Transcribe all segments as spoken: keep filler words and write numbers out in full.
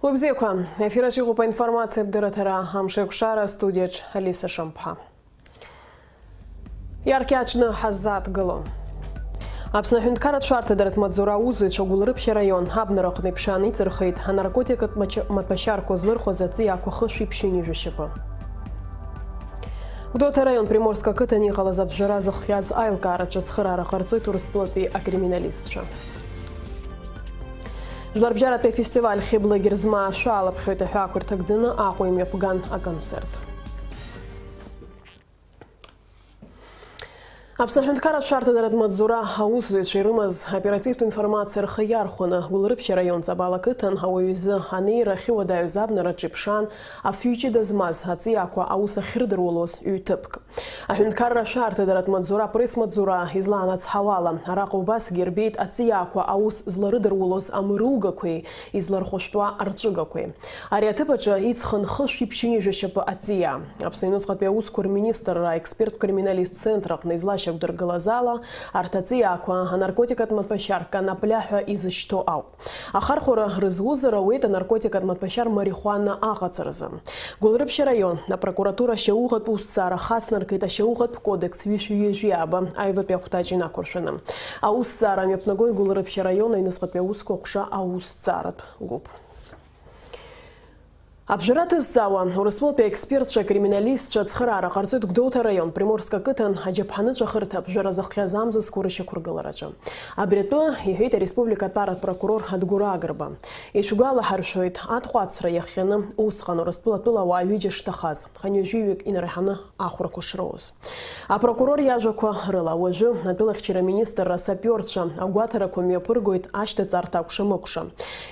Уи бзиақәа, ефираҿ иҟоуп аинформациатә дырраҭара «Амшеикәшара», астудиаҿ Алиса Шамԥҳа. Иаркьаҿны ҳаззааҭгыло. Аԥсны аҳәынҭқарратә шәарҭадаратә маҵзура аусзуҩцәа Гәылрыԥшь араион абнара аҟны иԥшаан иҵырхит анаркотикатә мач-, маҭәашьарқәа злырхуаз аҵиаақәа хышәи ԥшьынҩажәи шьапы. Гәдоуҭа араион Приморск ақыҭан иҟалаз аԥжәара зыхҟьаз аилкаараҿы ацхыраара ҟарҵоит Урыстәылатәи акриминалистцәа. Жәларбжьаратәи афестиваль «Хьыбла Герзмаа» шәаалаԥхьоит аҳәаақәа ирҭагӡаны Аҟәа имҩаԥган аконцерт. Аԥсны аҳәынҭқарратә шәарҭадаратә маҵзура аусзуҩцәа ирымаз оперативтә информациа рхы иархәаны, Гәылрыԥшь араион Ҵабал ақыҭан ауаҩы изы анеира ахьыуадаҩыз абнараҿы иԥшаан, афҩы ҷыда змаз аҵиаақәа аус ахьрыдырулоз ҩ-ҭыԥк. Аҳәынҭқарра ашәарҭадаратә маҵзура апресс-маҵзура излаанацҳауала, араҟа убасгьы ирбеит аҵиаақәа аус зларыдырулоз амыругақәеи излархәышәтәуа арҵәыгақәеи. Ари аҭыԥ аҿы иҵхын хышәи ԥшьынҩажәи шьапы аҵиаа. Аԥсны аҩныҵҟатәи аусқәа рминистрра аексперттә криминалист центр аҟны излашьақәдыргылаз ала, арҭ аҵиаақәа анаркотикатә маҭәашьар конопля ҳәа изышьҭоу ауп. Ахархәара рызузар ауеит анаркотикатә маҭәашьар марихуана аҟаҵаразы. Гәылрыԥшь араион апрокуратура ашьауӷатә усҭҵаара хацнаркит ашьауӷатә кодекс ҩышәи ҩажәи ааба аҩбатәи ахәҭаҷ инақәыршәаны. Аусҭҵаара мҩаԥнагоит Гәылрыԥшь араион аҩныҵҟатәи аусқәа аҟәша аусҭҵааратә гәыԥ. Аԥжәара ҭызҵаауа, Урыстәылатәи аекспертцәа, акриминалистцәа ацхыраара ҟарҵоит Гәдоуҭа араион Приморск ақыҭан аџьаԥҳаныҵәахырҭа аԥжәара зыхҟьаз амзызқәа рышьақәыргылараҿы. Абри атәы иҳәеит ареспублика атәаратә прокурор Адгәыр Агрба. Ишәгәалаҳаршәоит, атҟәацра иахҟьаны усҟан Урыстәыла атәылауаа ҩыџьа шҭахаз, хынҩажәиҩык инарҳаны ахәрақәа шроуз. Апрокурор иажәақәа рыла, уажәы атәылахьчара министрра асапиорцәа агәаҭарақәа мҩаԥыргоит ашьҭаҵарҭа акәша-мыкәша.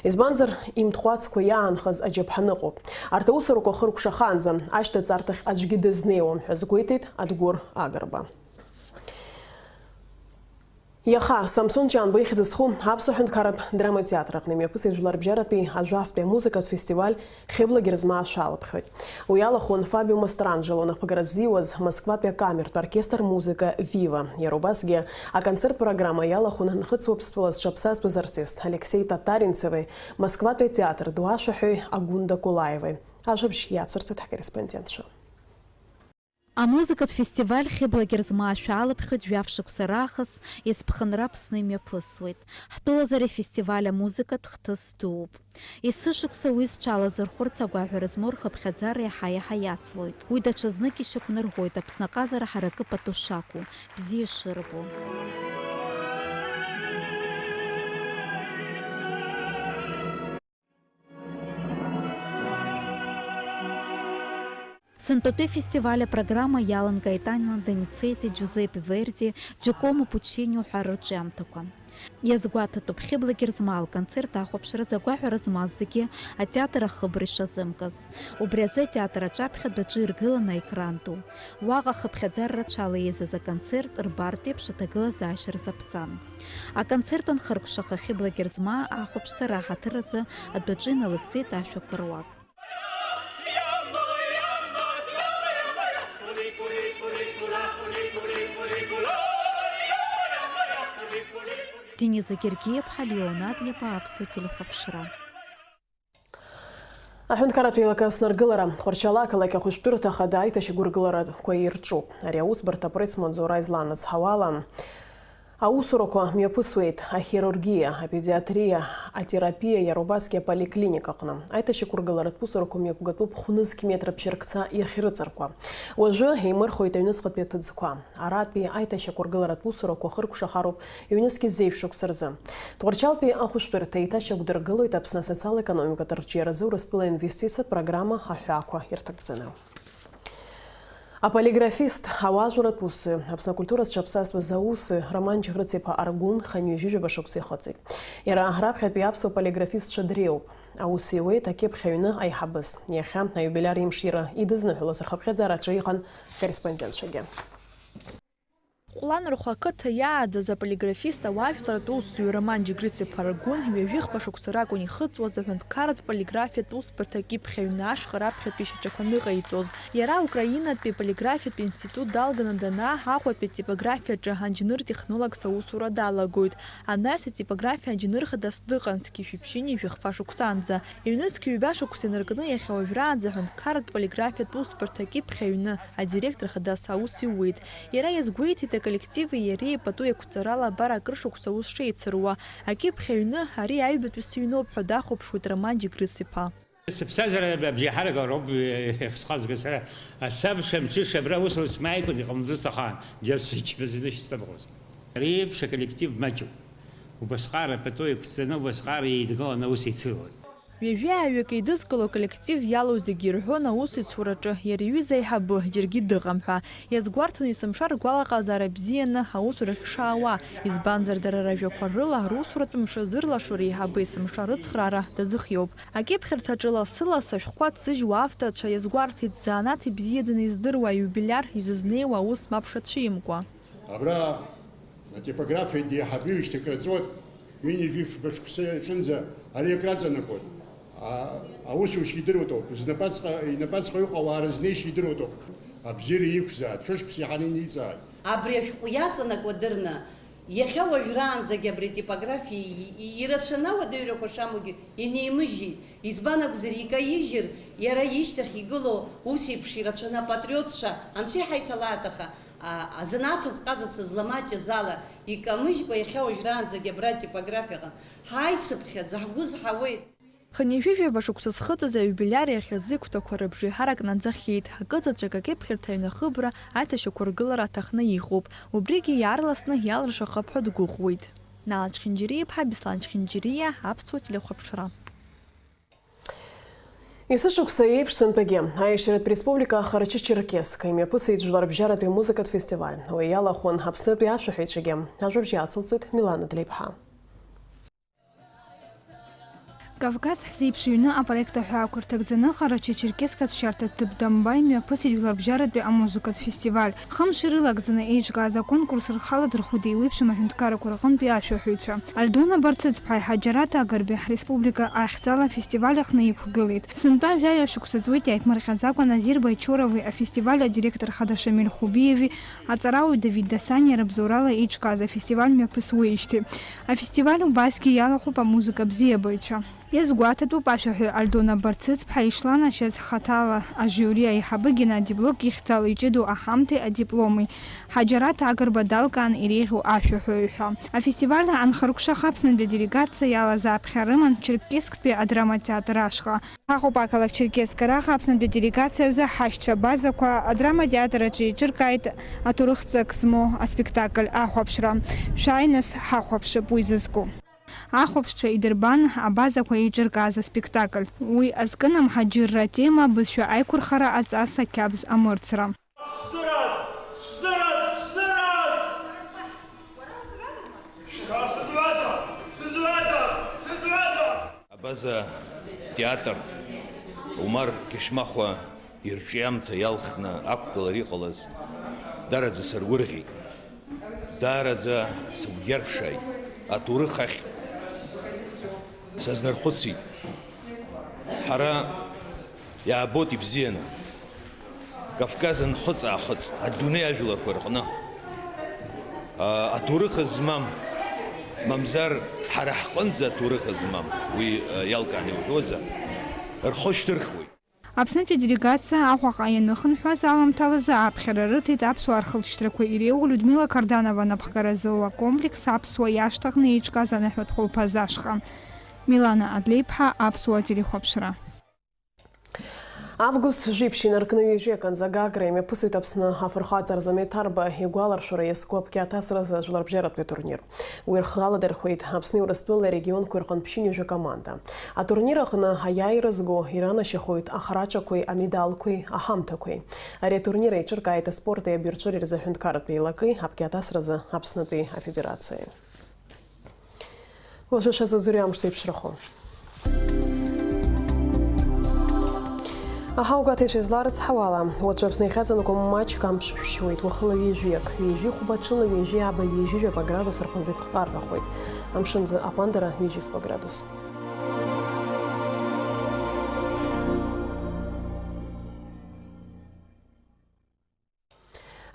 Избанзар, имҭҟәацқәа иаанхаз аџьаԥҳаны ыҟоуп. Арҭ аусурақәа хыркәшахаанӡа ашьҭаҵарҭахь аӡәгьы дызнеиуам ҳәа азгәеиҭеит Адгәыр Агрба. Иаха Самсон Ҷанба ихьӡ зху Аԥсуа ҳәынҭқарратә драматеатр аҟны имҩаԥысит жәларбжьаратәи ажәафтәи амузыкатә фестиваль Хьыбла Герзмаа шәалаԥхьоит. Уи иалахәын Фабио Мастранджело напхгара ззиуаз Москватәи акамертә оркестр музыка Вива. Иара убасгьы аконцерт программа иалахәын Нхыҵ Уаԥстәыла зҽаԥсазтәыз артист Алексеи Татаринцеви Москватәи атеатр ду ашәаҳәаҩ Агәында Кулаевеи. Ажәабжь иацырҵоит ҳкорреспондентцәа. Амузыкатә фестиваль Хьыбла Герзмаа шәаалаԥхьоит жәаф шықәса раахыс есԥхынра Аԥсны имҩаԥысуеит. Ҳтәылазы ари афестиваль амузыкатә хҭыс дууп. Есышықәса уи зҽалазырхәырц агәаҳәара змоу рхыԥхьаӡара иаҳа-иаҳа иацлоит. Уи даҽазнык ишьақәнарӷәӷәоит Аԥсны аҟазара ҳаракы пату шақәу, бзиа шырбо. Сынтәатәи афестиваль апрограмма иалан Гаетано Доницетти, Џьузеппе Верди, Џьакомо Пуччини уҳәа рырҿиамҭақәа. Иазгәаҭатәуп Хьыбла Герзмаа лконцерт ахәаԥшразы агәаҳәара змаз зегьы атеатр ахыбра ишазымкыз. Убри азы атеатр аҿаԥхьа адәаҿы иргылан аекран ду. Уаҟа хыԥхьаӡара рацәала еизаз аконцерт рбартә еиԥш аҭагылазаашьа рзаԥҵан. Аконцерт анхыркәшаха, Хьыбла Герзмаа ахәаԥшцәа раҳаҭыр азы адәаҿы иналыгӡеит ашәақәа руак. Дениза Гергиеԥҳа, Леон Адлеиба, Аԥсуа телехәаԥшра. Аҳәынҭқарратә еилакы аснаргылара, Тҟәарчал ақалақь ахәышәтәырҭа ахада аиҭашьақәыргыларақәа ирҿуп. Ари аусбарҭа апресс-маҵзура излаанацҳауала, аусурақәа мҩаԥысуеит ахирургиа, апедиатриа, атерапиа, иара убасгьы аполиклиника аҟны. Аиҭашьақәыргыларатә усурақәа мҩаԥгатәуп хә-нызқь метра ԥшьыркца иахьрыҵаркуа. Уажәы еимырхоит аҩныҵҟатәи аҭыӡқәа. Аратәи аиҭашьақәыргыларатә усурақәа хыркәшахароуп ҩнызқь зеижә шықәса рзы. Тҟәарчалтәи ахәышәтәырҭа еиҭашьақәдыргылоит Аԥсны асоциал-економикатә арҿиаразы Урыстәыла инвестициатә программа аҳәаақәа ирҭагӡаны. Аполиграфист, ауаажәларратә усзуҩы, Аԥсны акультура зҽаԥсазтәыз аусзуҩы Роман Џьӷрыц-иԥа Аргәын хынҩажәижәаба шықәса ихыҵит. Иара раԥхьатәи аԥсуа полиграфистцәа дреиуоуп. Аус иуеит акьыԥхь аҩны аиҳабыс. Иахьа аиубилиар имшира идызныҳәалоз рхыԥхьаӡараҿы иҟан ҳкорреспондентцәагьы. Ҟәланырхәа ақыҭа иааӡаз аполиграфист ауаажәларратә усзуҩы Роман Џьегрыц-иԥа Аргәын ҩажәи хԥа шықәса ракәын ихыҵуаз аҳәынҭқарратә полиграфиатә усбарҭа акьыԥхь аҩны ашҟа раԥхьатәи шьаҿақәа аныҟаиҵоз. Иара Украинатәи аполиграфиатә институт далганы данаа, Аҟәатәи атипографиаҿы аџьныр-технологс аусура далагоит. Анаҩс атипографиа аџьныр хадас дыҟан зқьи жәшәи ԥшьынҩажәи хԥа шықәсанӡа. Ҩнызқь ҩба шықәса инаркны иахьа уажәраанӡа аҳәынҭқарратә полиграфиатә усбарҭа акьыԥхь аҩны адиректор хадас аус иуеит. Иара иазгәеиҭеит, аколлективи иареи пату еиқәҵарала абар акыр шықәса аус шеицыруа. Акьыԥхь аҩны ари аҩбатәи сыҩноуп ҳәа дахәаԥшуеит Роман Џьегрыц-иԥа. Сыԥсҭазаара абжеиҳарак ауп иахьсхазга сара. Асабша, амҽыша абра усура смааикәан иҟамлаӡац ахаан, џьара сыччаԥаӡаны ишсҭабхуаз. Ари еиԥш аколлектив маҷуп. Убасҟак апату еиқәҵаны, убасҟак еидгыланы аус еицыруан. Ҩажәи ааҩык еидызкыло аколлектив иалоу зегьы ирҳәон аусеицураҿы иара иҩыза аиҳабы џьаргьы дыҟам ҳәа. Иазгәарҭон есымша ргәалаҟазаара бзианы аусурахь ишаауа, избанзар, дара ражәақәа рыла русуратә мшы зырлашо реиҳабы есымша рыцхраара дазыхиоуп. Акьыԥхьырҭаҿы лассы-лассы ашәҟәқәа ҭзыжьуа авторцәа иазгәарҭеит, ззанааҭ ибзиаӡаны издыруа аиубилиар изызнеиуа аус мап шацәимкуа. Абра атипографиатә еиҳабы ишьҭыхраҵоит, ҩынҩажәи фба шықәса аҿынӡа ари акраҵанакуеит. А-, аусушьа идыруа тоуп, знапаҵҟа, инапаҵҟа иҟоу ауаа рызнеишьа идыруа тоуп. Абзиара иқәзааит, шәышықәса иаҳаны иниҵааит. Абри ашәҟәы иаҵанакуа дырны, иахьа уажәраанӡагьы абри атипографиа и-, и-, ирацәаны ауадаҩрақәа шамоугьы инеимыжьит. Избан акәзар, икаижьыр, иара ишьҭахь игылоу ус еиԥш ирацәаны апатриотцәа анцәа иҳаиҭалааит, аха, а, азанааҭ азҟазацәа злама ҷыдала икамыжькәа иахьа уажәраанӡагьы абра атипографиаҟны ҳаицыԥхьаӡа, ҳгәы зҳауеит. Хынҩажәи жәаба шықәса зхыҵыз аиубилиар иахьазы игәҭақәа рыбжеиҳарак наӡахьеит. Акызаҵәык акьыԥхьырҭа аҩны ахыбра аиҭашьақәыргылара аҭахны иҟоуп. Убригьы иаарласны иалыршахап ҳәа дгәыӷуеит. Нала Чхинџьириа-иԥҳа, Беслан Чхинџьириа, Аԥсуа телехәаԥшра. Есышықәса еиԥш сынтәагьы аиашьаратә республика Ҟарачы-Черкесск имҩаԥысит жәларбжьаратәи амузыкатә фестиваль. Уи иалахәын Аԥснытәи ашәаҳәаҩцәагьы. Ажәабжь иацылҵоит Милана Длеиԥҳа. Кавказ ҳзеиԥш ҩны апроект аҳәаақәа рҭагӡаны Ҟарачы-Черкесск аԥсшьарҭа ҭыԥ Дамба имҩаԥысит жәларбжьаратәи амузыкатә фестиваль. Хымш ирылагӡаны еиҿкааз аконкурс рхы аладырхәит еиуеиԥшым аҳәынҭқаррақәа рҟынтәи ашәаҳәаҩцәа. Альдона Барцыцԥҳаи Ҳаџьараҭ Агрбеи ҳреспублика ахьӡала афестиваль аҟны иқәгылеит. Сынтәа жәаҩа шықәса ҵуеит иааиԥмырҟьаӡакәа Назир Байчурови афестиваль адиректор хада Шамиль Хубиеви аҵарауаҩ Давид Дасаниа рыбзоурала еиҿкааз афестиваль мҩаԥысуеижьҭеи. Афестиваль убасгьы иалахәуп амузыка бзиабаҩцәа. Иазгәаҭатәуп ашәаҳәаҩ Альдона Барцыцԥҳа ишланашьаз хаҭала ажиури аиҳабы Геннади Блок ихьӡала иҷыдоу аҳамҭеи адипломи, Ҳаџьараҭ Агрба далкаан иреиӷьу ашәаҳәаҩ ҳәа. Афестиваль анхыркәшаха Аԥснынтәи аделегациа иалаз аԥхьа рыман Черкессктәи адрама театр ашҟа. Ҳаҟоуп ақалақь Черкесск араҟа Аԥснынтәи аделегациа рзы ҳашьцәа абазақәа адрама театр аҿы еиҿыркааит аҭоурых ҵак змоу аспектакль ахәаԥшра. Шәааи, нас, ҳахәаԥшып уи зызку. Ахәаԥшцәа идырбан абазақәа еиҿыркааз аспектакль. Уи азкын амҳаџьырра атема, абызшәа аиқәырхара, аҵас, ақьабз амырцра. Сзыраз! Сзыраз! Сзыраз! Шьҭа сызҩада! Сызҩада! Сызҩада! Абаза театр Умар Кьышьмахәа ирҿиамҭа иалхны ақәгылара иҟалаз даараӡа саргәырӷьеит. Даараӡа сыгәгьарԥшааит. Аҭоурых ахь сазнархәыцит. Ҳара иаабоит ибзианы. Кавказ анхыҵ-аахыҵ, адунеи ажәларқәа рҟны, а, аҭоурых змам, мамзар ҳара ҳҟынӡа аҭоурых змам, уи, а, иалкааны иуҳәозар, рхы шьҭырхуеит. Аԥснытәи аделегациа Аҟәаҟа ианыхынҳәуаз аламҭалазы аԥхьара рыҭеит аԥсуаа рхылҵшьҭрақәа иреиуоу Людмила Карданова напхгара зылуа акомплекс аԥсуа иашҭаҟны еиҿкааз аныҳәатә хәылԥаз ашҟа. Милана Адлеиԥҳа, Аԥсуа телехәаԥшра. Август жәиԥшь инаркны ҩажәи аканӡа Гагра имҩаԥысуеит Аԥсны афырхаҵа Арзамеҭ Арба игәаларшәара иазку абқьаҭ асразы жәларбжьаратәи атурнир. Уи рхы аладырхәеит Аԥсни Урыстәылеи арегионқәеи рҟынтә ԥшьынҩажәа команда. Атурнир аҟны аиааира зго иранашьахоит ахраҿақәеи амедалқәеи аҳамҭақәеи. Ари атурнир еиҿыркааит аспорти абиржәреи рзы аҳәынҭқарратә еилакеи абқьаҭ асразы Аԥснытәи афедерациеи. Уажәы шәазыӡырҩы амш зеиԥшрахо. Аҳаугәаҭаҩцәа изларыцҳауала, уаҵәы Аԥсны иахьаҵанакуа маҷк амш шәшьуеит, уахыла ҩажәиак, ҩажәи хәба, ҽыла ҩажәи ааба, ҩажәи жәаба градус рҟынӡа иԥҟаррахоит. Амшын аҟәандара ҩажәи фба градус.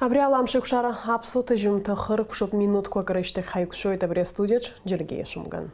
Абри ала амшеикәшара аԥсуа ҭыжьымҭа хыркәшоуп, минуҭқәак рышьҭахь ҳаиқәшәоит абри астудиаҿ, џьаргьы иашәымган.